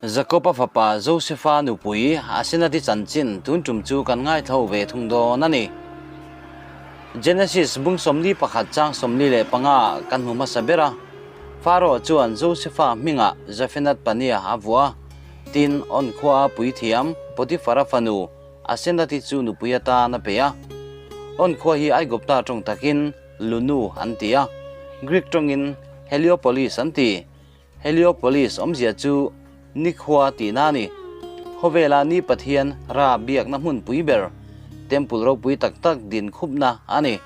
Jakoba fapa Josefa nupui Asenathi chanchin tun tum chu kan ngaithlo ve thung dawn a ni. Genesis bung 41 chang 45 kan hmu hmasa ber a, Pharaoh chuan Josefa hmingah Zafenath Paneah a vuah a, tin On khua a puithiam Potiphara fanu Asenathi chu nupui atan a pe a. On khua hi Aigupta tawng takin Lunu an ti a, Greek tawngin Heliopolis an ti. Heliopolis awmzia chu Nikhua tihna a ni. Khawvela ni Pathian Ra biakna hmunpui ber, temple ropui tak tak din khupna a ni.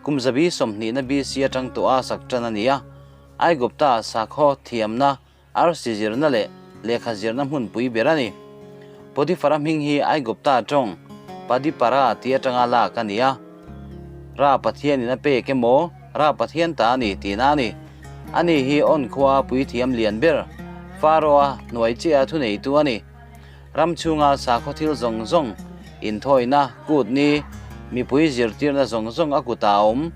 Kum zabi 20na BC atang tawh a sak tan a ni a, Aigupta sakhaw thiamna, arsi zirna leh lehkha zirna hmunpui ber a ni. Potifara hming hi Aigupta tawng Padipara tih atanga lak a ni a, Ra Pathianin a pek emaw, Ra Pathian ta a ni tihna a ni. Ani hi On khua puithiam lian ber, Pharaoh-a hnuai chiah thuneitu a ni. Ram chhunga sakhaw thil zawng zawng, inthawina, kut ni, mipui zirtirna zawng zawng a kutah a awm.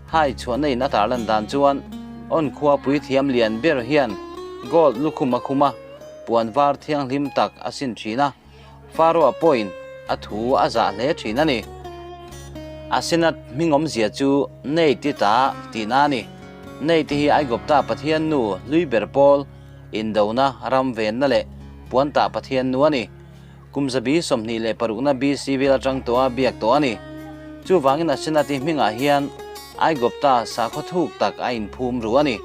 Hai chhuahna in a tarlan dan chuan On khua puithiam lian ber hian gold lukhum a khum a, puan var thianghlim tak a sin thin a. Pharaoh-a pawhin a thu a zah hle thin a ni. Asenath hmingawmzia chu Nei ti ta tihna a ni. Nei te hi Aigupta pathian nu hlui ber pawl, indona, ram venna leh puantah pathian nu a ni. Kum 26na BC vel atang tawha biak tawh a ni. Chuvangin Asenath-i hmingah hian Aigupta sakhaw thuk tak a inphum ru a ni.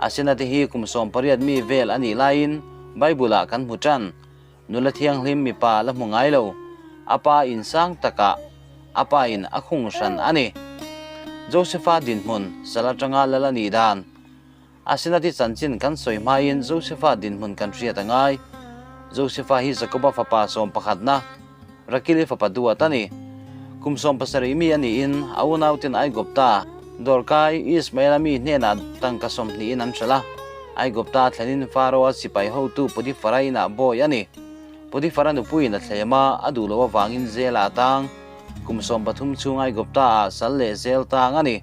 Asenath-i hi kum 18 mi vel a nih laiin Bible-ah kan hmu tan. Nula thianghlim mipa la hmu ngai lo, a pa in sang takah a pa in a khung hran a ni. Josefa dinhmun, sal atanga lal a nih dan. Asenathi chanchin kan sawi hmain Josefa dinhmun kan hriat a ngai. Josefa hi Jakoba fapa 11na, Rakili fapa duat a ni. Kum 17 mi a niin a unauten Aigupta dawrkai Ismaela mi hnenah tangka 20in an hralh a. Aigupta thlenin Pharaoh-a sipai hotu Potiphara inah bawi a ni. Potiphara nupuiin a thlem a, a duh loh avangin zela a tang. Kum 13 chhung Aigupta-ah sal leh zel tang a ni.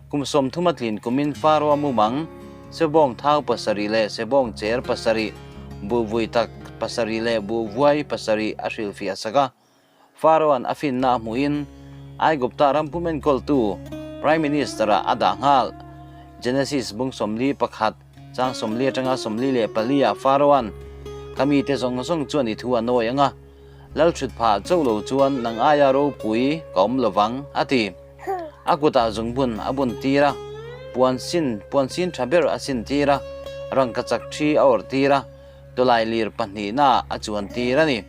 Kum 30 a tlin kumin Pharaoh-a mumang, sebawng thau pasarih leh sebawng cher pasarih, buhvui tak pasarih leh buhvuai pasarih a hrilhfiah sak a. Pharaoh-a'n a finna a hmuhin Aigupta ram pum enkawltu Prime Minister-ah a dah nghal. Genesis bung 41 chang 40 atanga 44 ah Pharaoh-a'n, Ka mite zawng zawng chuan i thu a nawi ang a, lal thut phah chauh lo chuan nang aia ropui ka awm lo vang, a ti. A kutah zungbun a bun tir a, puan sin puan sin tha ber a sin tir a, rangkachak thi a awrh tir a, tawlai lir pahnihnaah a chuan tir a ni.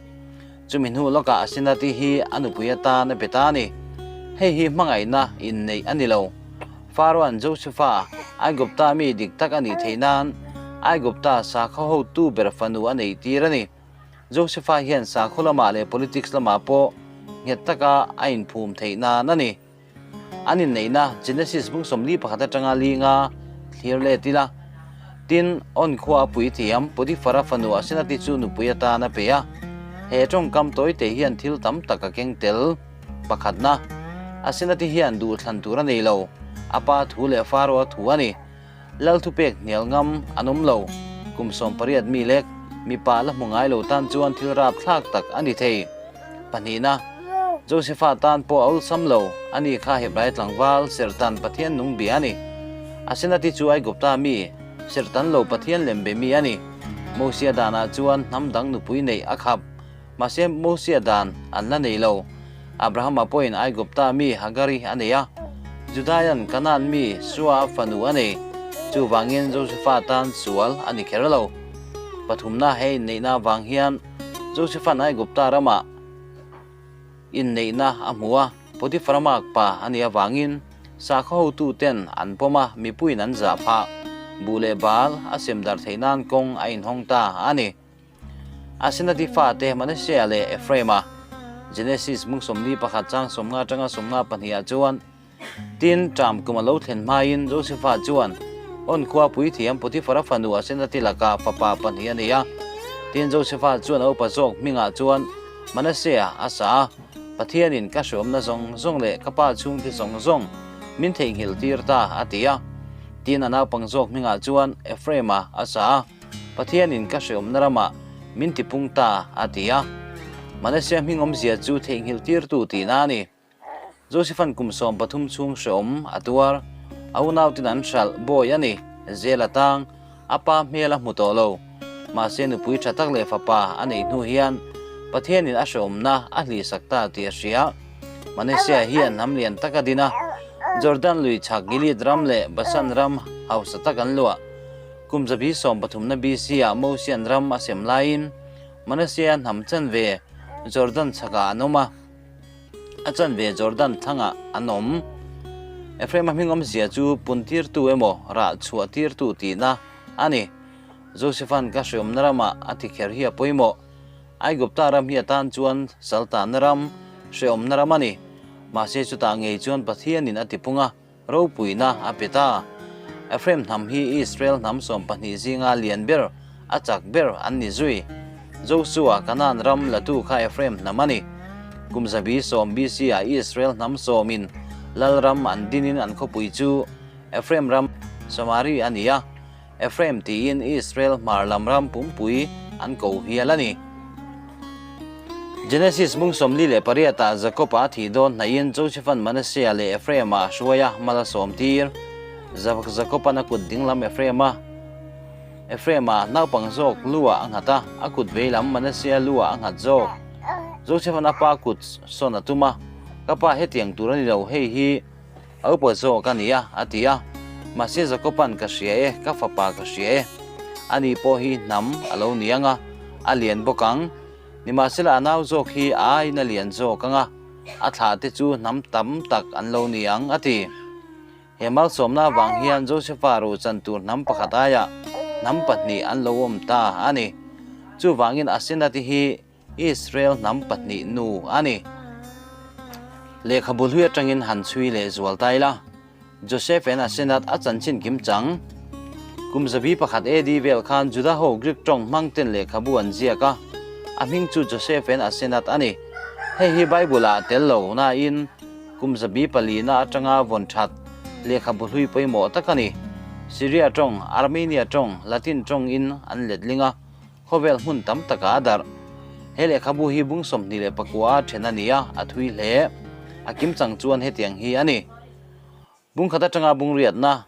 Chumi hnu lawkah Asenathi hi a nupui atan a pe ta a ni. Hei hi hmangaihna inneih a ni lo. Pharaoh-a'n Josefa, Aigupta mi dik tak a nih theih nan Aigupta sakhaw hotu ber fanu a neih tir a ni. Josefa hian sakhaw lamah leh politics lamah pawh nghet taka a inphum theih nan a ni. An inneihna Genesis bung 41 atanga linga thlir let ila. Tin, On khua a puithiam Potiphara fanu Asenathi chu nupui atan a pe a. He tawngkam tawite hian thil tam tak a keng tel. Pakhatna, Asenathi hian duhthlan tur a nei lo. A pa thu leh Pharaoh-a thu a ni. Lal thupek hnial ngam an awm lo. Kum 18 mi lek, mipa la hmu ngai lo tan chuan thil rap thlak tak a ni thei. Pahnihna, Josefa tan pawh a awlsam lo, ani kha Hebrai tlangval Sertan Pathian nung bia a ni. Asenathi chu Aigupta mi, Sertan lo Pathian lem be mi a ni. Mosia danah chuan hnam dang nupui neih a khap. Mahse Mosia dan an la nei lo. Abrahama pawhin Aigupta mi Hagari a nei a, Judaian Kanaan mi Sua fanu a nei. Chuvangin Josefa tan sual a ni kher lo. Pathumna he inneihna avang hian Josefan Aigupta ramah inneihna a hmu a, Potiphara mak pa a nih avangin sakhaw hotuten an pawm a, mipuiin an zah phah. Buh leh bal a sem darh theih nan kawng a inhawng ta a ni. Asenathi fate Manasseh leh Ephraim-a Genesis mung 41 chang 50 atanga 52 ah chuan, Tin, ṭam kum a lo thlen hmain Josefa chuan On khua puithiam Potiphara fanu Asenathi lakah fapa pahnih a nei a. Tin, Josefa chuan a upa zawk hmingah chuan Manasseh a sa a, Pathianin ka hreawmna zawng zawng leh ka pa chhungte zawng zawng min theihnghilh tir ta, a ti a. Tin, a naupang zawk hmingah chuan Ephraim-a a sa a. Pathianin ka hreawmna ramah min tipung ta, a ti a. Manasea hming awmzia chu theihnghilh tirtu tihna a ni. Josepha'n kum 13 chhung hreawm a tuar, a unautin an hralh bawi a ni. Zel a tang, a pa hmel a hmu tawh lo. Mahse nupui tha tak leh fapa a neih hnu hian Pathianin a hreawmna a hlihsak ta tih a hria. Manasea hian hnam lian tak a din a, Jordan lui chhak Gilead ram leh Bashan ram hausa tak an luah. Kum zabi sawmpathumna BC-ah Mosian ram a sem laiin Manasea hnam chanve Jordan chhakah an awm a. A chanve Jordan thlangah an awm. Ephraim-a hming awmzia chu puntirtu emaw rah chhuahtirtu tihna a ni. Joseph-a'n ka hreawmna ramah a ti kher hi a pawimawh. Aigupta ram hi a tan chuan saltanna ram, hreawmna ram a ni. Mahse chutah ngei chuan Pathianin a tipung a. Ropuina a pe ta. Ephraim hnam hi Israel hnam 12 zinga lian ber, a chak ber an ni zui. Josua, Kanaan ram latu kha Ephraim hnam a ni. Kum 110 BC ah Israel hnam sawmin lal ram an dinin an khawpui chu Ephraim ram Samari a ni a. Ephraim tiin Israel hmar lam ram pumpui an ko hial a ni. Genesis mung 48 ah Jakob-a a thih dawn hnaihin Joseph-a'n Manasseh-a leh Ephraim-a a hruai a, mal a sawm tir. Jakob-a'n a kut dinglam Ephraim-a Ephraim-a naupang zawk lu-ah a nghat a, a kut veilam Manasseh-a lu-ah a nghat zawk. Joseph-a'n a pa kut sawn a tum a, Ka pa hetiang tur a ni lo, hei hi A upa zawk a ni a, a ti a. Mahse Jakoba'n ka hria e, ka fapa ka hria e. Ani pawh hi hnam a lo ni ang a, a lian bawk ang. Nimahsela a nau zawk hi a aiin a lian zawk ang a, a thlah te chu hnam tam tak an lo ni ang, a ti. He malsawmna avang hian Josefa rochan tur hnam pakhat aiah hnam pahnih an lo awm ta a ni. Chuvangin Asenati hi Israel hnam pahnih nu a ni. Lehkhabu hlui atangin han chhui leh zual ta ila, Joseph and Asenath a chanchin kim chang. Kum 100 AD vel khan Juda ho Greek tawng hmang ten lehkhabu an ziak a, a hming chu Joseph and Asenath a ni. Hei hi Bible ah a tel lo nain kum 400 na atanga vawn that lehkhabu hlui pawimawh tak a ni. Syria tawng, Armenia tawng, Latin tawng in an letling a. Khawvel hmun tam takah a darh. He lehkhabu hi bung 29 a then a ni a, a thui hle. A kimchang chuan hetiang hi a ni. Bung khat atanga bung riatna,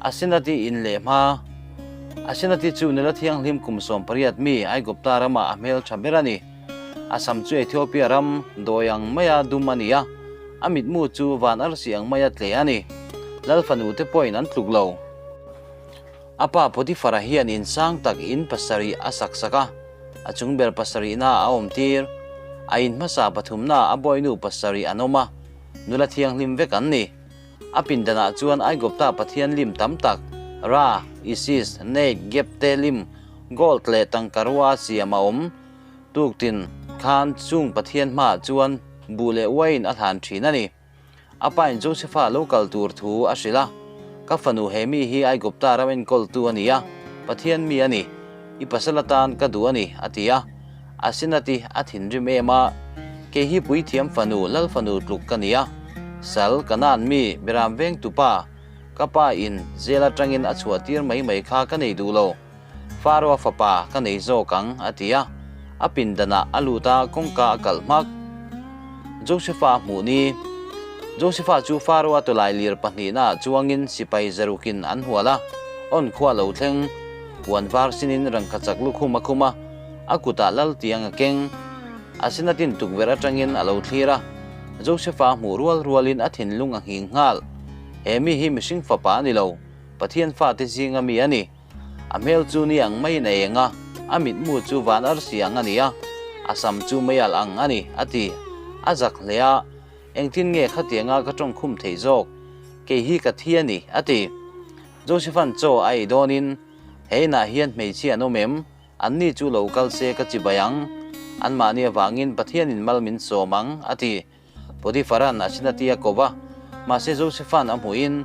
Asenati in leh hma. Asenati chu nula thianghlim kum 18 mi Aigupta ramah a hmel tha ber a ni. A sam chu Ethiopia ram dawi ang maia dum a ni a, a mitmu chu van arsi ang maia tle a ni. Lal fanu te pawhin an tluk lo. A pa Potifara hian in sang tak in pasarih a sak sak a, a chung ber pasarihna a awm tir. A in hmasa pathumna a bawinu pasarih an awm a, nula thianghlim vek an ni. A pindanah chuan Aigupta pathian lim tam tak, Ra, Isis, Neith, Geb te lim, gold leh tangkarua siam a awm. Tuktin khan chung pathian hmaah chuan buh leh uain a hlan thin a ni. A pain Josefa lo kal tur thu a hrilh a, Ka fanu he mi hi Aigupta ram enkawltu a ni a, Pathian mi a ni, i pasal atan ka duh a ni, a ti a. Asenati a thinrim em a, Kei hi puithiam fanu, lal fanu tluk ka ni a, sal, Kanaan mi, Beram vengtu pa, ka pa in zel atangin a chhuah tir mai mai kha ka nei duh lo. Faro-a fapa ka nei zawk ang, a ti a. A pindanah a lut a, kawngka a kalh hmak. Josefa a hmuh ni. Josefa chu Faro-a tawlai lir pahnihnaah chuangin sipai zarukin an hual a, awn khua lo thleng. Puan var sinin rangkachak lukhum a khum a, a kutah lal tiang a keng. A sinatin tukverh atangin a lo thlir a, Josefa a hmuh rual rualin a thinlung a nghing nghal. He mi hi mihring fapa a ni lo, Pathian fate zinga mi a ni. A hmel chu ni ang maiin a eng a, a mitmu chu van arsi ang a ni a, a sam chu meialh ang a ni, a ti. A zak hle a, Engtin nge khatianga ka tawngkhum theih zawk? Kei hi ka thi a ni, a ti. Josepha'n chaw a ei dawnin, He inah hian hmeichhia an awm em? Anni chu lo kal se ka chibai ang. Anmahni avangin Pathianin mal min sawm ang, a ti. Potiphara'n a sinati a ko va, mahse Josepha'n a hmuhin,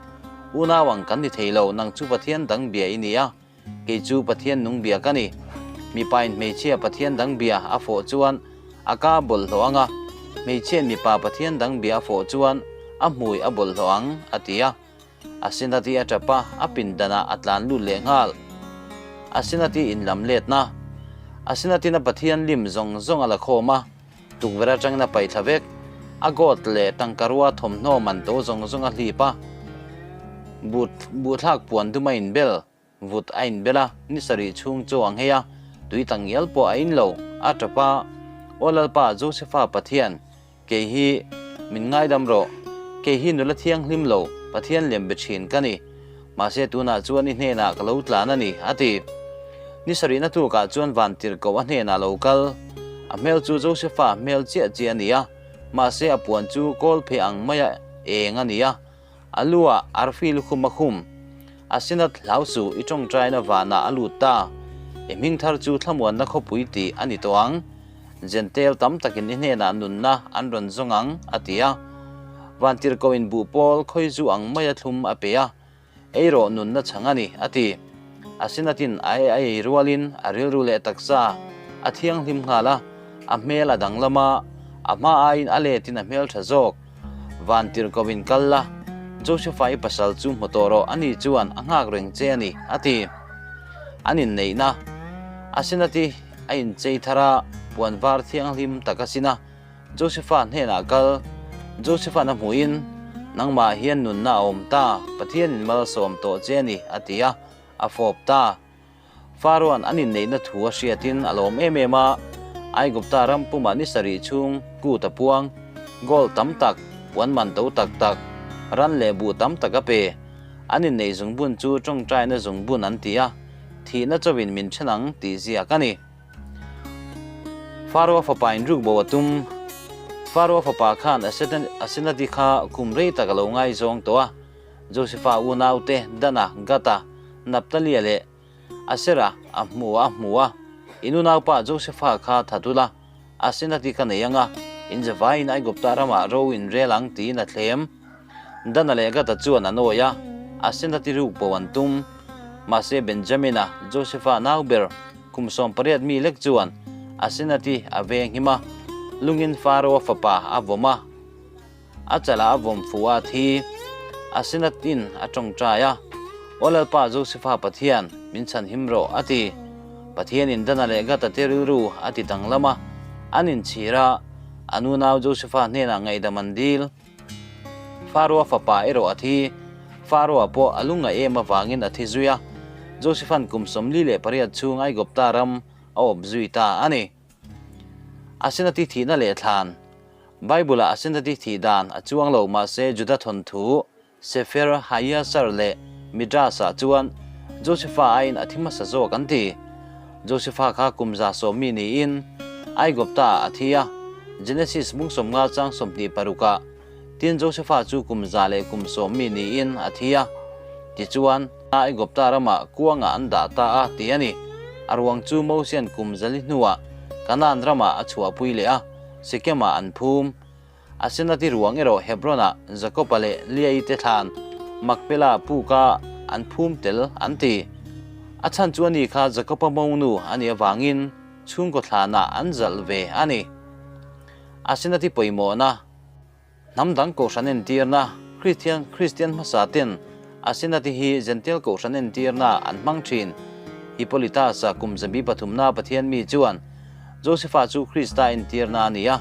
Unau ang kan ni thei lo, nang chu Pathian dang bia i ni a, kei chu Pathian nung bia ka ni. Mipain hmeichhia Pathian dang bia a fawh chuan a ka a bawlhhlawh ang a, hmeichhiain mipa Pathian dang bia a fawh chuan a hmui a bawlhhlawh ang, a ti a. A sinati a tap a, a pindanah a tlan lut leh nghal. Asenath-i inlam letna. Asenath-in a Pathian lim zawng zawng a la khawm a, tukverh atangin a paihthla vek. A gold leh tangkarua thawmhnaw man to zawng zawng a hlip a, buhthlak puan dum a inbel. Vut a inbel a, ni sarih chhung chaw a nghei a, tui tak ngial pawh a in lo. A tap a, Aw Lalpa, Josefa Pathian, kei hi min ngaidam rawh. Kei hi nula thianghlim lo, Pathian lem be thin ka ni. Mahse tunah chuan i hnenah ka lo tlan a ni, a ti. Ni sarihna tukah chuan van tirhkoh a hnenah lo kal. A hmel chu Josefa hmel chiah chiah a ni a, mahse a puan chu kawl phe ang maia eng a ni a. A lu ah arfi lukhum a khum. A sinat hlau suh i tawngtaina vanah a lut ta. I hming thar chu thlamuanna khawpui tih a ni tawh ang. Jentail tam takin i hnenah nunna an rawn zawng ang, a ti a. Vantirhkohin buh pawl khawizu ang maia thlum a pe a. Ei rawh nunna chhang a ni, a ti. A sinatin a a ei rualin a rilru leh taksa a thianghlim nghal a, a hmel a danglam a, a hma aiin a letin a hmel tha zawk. Van tirhkohin kal la, Josefa i pasal chu hmu tawh rawh, ani chuan a nghak reng che a ni, a ti. An inneihna a sinati a inchei thar a, puan var thianghlim tak a sin a. Josefa hnenah kal, Josefa'n a hmuhin, Nangmah hian nunna a awm ta, Pathianin malsawm tawh che a ni, a ti a, a fawp ta. Faroa'n an inneihna thu a hriatin a lawm em em a, Aigupta ram pumah ni sarih chhung kut a puang, gold tam tak, puan man to tak tak, ran leh buh tam tak a pe. An inneih zungbun chu tawngtaina zungbun an ti a, thihna chauhin min then ang tih ziak a ni. Faroa fapa in ruk bo a tum. Faroa fapa khan Asenati kha kum rei tak a lo ngaizawng tawh a. Josefa unaute Dana, Gata, Naptalia leh Asera a hmu a hmu a. In unaupa Josefa kha that ula, Asenati ka nei anga, in zavaiin Aigupta ramah ro in rel ang tiin a thlem. Dana leh Gata chuan an awi a, Asenati ruk bo an tum. Mahse Benjamina, Josefa nau ber, Kum 18 mi lek chuan Asenati a venghim a, lungin Faro-a fapa a vawm a, a chalah a vawm fuh a thi. Asenatin a tawngtai a, Aw Lalpa Josefa Pathian, min chhanhim rawh, a ti. Pathianin Dana leh Gata te rilru a ti danglam a, an inchhir a, an unau Josefa hnenah ngaihdam an dil. Faroa fapa erawh a thi. Faroa pawh a lungngaih em avangin a thi zui a, Josepha'n kum 48 chhung Aigupta ram a awp zui ta a ni. Asenati thihna leh thlan. Bible-ah Asenati thih dan a chuang lo, mahse Juda thawnthu Sefer HaYashar leh Midrash-ah chuan Josepha aiin a thi hmasa zawk an ti. Josepha kha kum 110 mi niin Aigupta-ah a thi a, Genesis bung 50 chang 26-ah, Tin Josepha chu kum 110 mi niin a thi a, tichuan, Aigupta ramah kuangah an dah ta a ti a ni. A ruang chu Mosia'n kum 400 hnuah Kanaan ramah a chhuahpui leh a, Sikemah an phum. Asenati ruang erawh Hebron-ah Jakob-a leh Leah-i te thlan Makpela puka an phum tel an ti. A chhan chu ani kha Jakob-a monu a nih avangin chhungkaw thlanah an zalh ve a ni. Asenati pawimawhna, Hnam dang kohhran entirna, Kristian Kristian hmasa ten Asenati hi Jentail kohhran entirna an hmang thin. Hippolytus-a kum 300na Pathian mi chuan Josefa chu Krista entirna a ni a,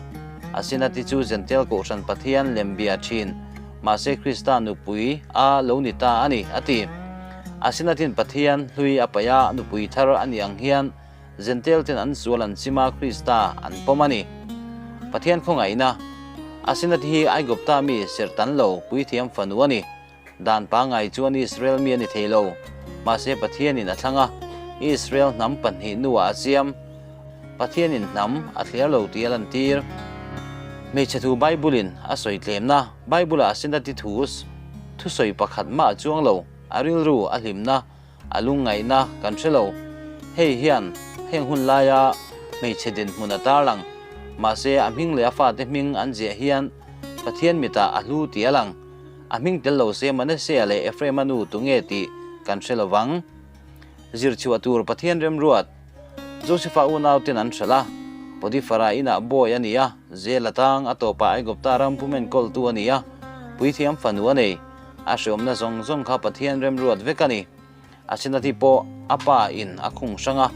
Asenati chu Jentail kohhran Pathian lem bia thin, mahse Krista nupui a lo ni ta a ni, a ti. Asenatin Pathian hlui a paih a, nupui thar a nih ang hian Jentail ten an sual an chim a, Krista an pawm a ni. Pathian khawngaihna, Asenati hi Aigupta mi serhtan lo puithiam fanu a ni. Dan pangngai chuan Israel mi a ni thei lo. Mahse Pathianin a thlang a, Israel hnam pahnih nuah a siam. Pathianin hnam a thliar lo tih a lantir. Hmeichhe thu Bible-in a sawi tlemna, Bible-ah Asenati thu thusawi pakhat mah a chuang lo, a rilru a hlimna, A lungngaihna kan hre lo. Hei hian heng hun laia hmeichhe dinhmun a tarlang. Mahse, a hming leh a fate hming an ziah hian Pathian mitah a hlu tih a lang. A hming tel lo se Manasseh leh Ephraim-a nu tunge tih kan hre lo vang. Zirchhuah tur Pathian remruat Josefa unauten an hralh a, Potiphara inah bawi a ni a, zel a tang, a tawpah Aigupta ram pum enkawltu a ni a, puithiam fanu a nei. A hreawmna zawng zawng kha Pathian remruat vek a ni. Asenathi pawh a pa in a khung hrang a,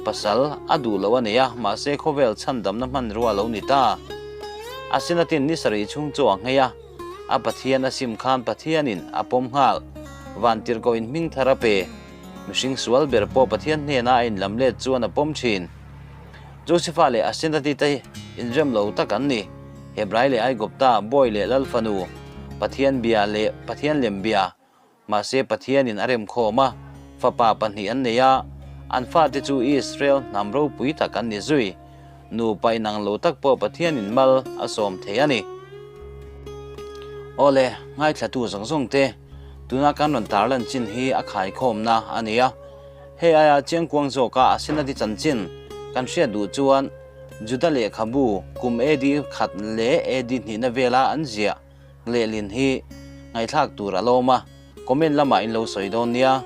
pasal a duh loh a nei a, mahse khawvel chhandamna hmanrua a lo ni ta. Asenathin ni sarih chhung chu a nghei a, a Pathian a sim khan Pathianin a pawm nghal. Vantirhkoh in hming thar a pe. Mihring sual ber pawh Pathian hnena a inlam let chuan a pawm thin. Josefa leh Asenathi te inrem lo tak an ni. Hebrai leh Aigupta, bawi leh lal fanu, Pathian bia leh Pathian lem bia, Mahse Pathianin a remkhawm a, fapa pahnih an nei a, an fate chu Israel hnam ropui tak an ni zui. Nupa inang lo tak pawh Pathianin mal a sawm thei a ni. Awle, ngaithlatu zawng zawng te, tuna kan rawn tarlan chin hi a khaikhawmna a ni a. Hei aia chiangkuang zawka a Synod-i chanchin kan hriat duh chuan Juda lehkhabu kum AD khat leh AD hnihna vela an ziah lehlin hi ngaihthlak tur a lawm a, comment lamah in lo sawi dawn nia.